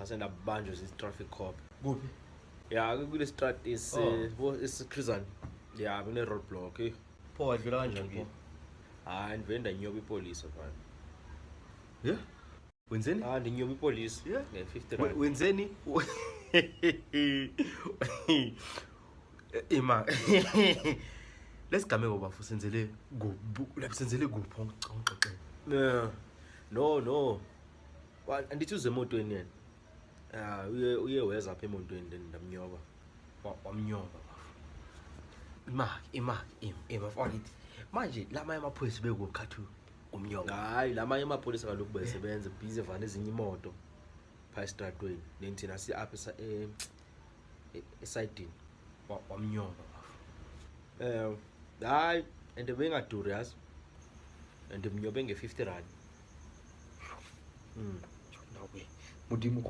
Phase ndabanjwa zii-traffic cop. Kuphi? Ya, kule strat Oh. isichrizane. Ya, kune-road block, eh. Pho wadlula kanjani pho? Hayi, ndivele ndanyoba ipolisa phana. Yeah? Wenzeni? Ah, ndinyoba ipolisa Yeah. nge-50 rand. Wenzeni? Ima. Lesigameko bafo senzele kuphi? Lapho senzele kuphi ongixoxele? Yeah. No, no. Andithi uze emotweni yena. Ah, uye weza apha emotweni, then ndamnyoba. Wamnyoba bafo. Imaki, imaki, ima, ima mfanakithi. Manje lamanye amaphoyisa bekukhathi umnyoba? Hayi, lamanye amapolisa kaloku besebenza, busy vana ezinye imoto phaa esitratweni, then thina si apha esayidini. Wamnyoba bafo. Hayi, and bengaduri yazi, and mnyobe nge-50 rand. Nawe. Modimo.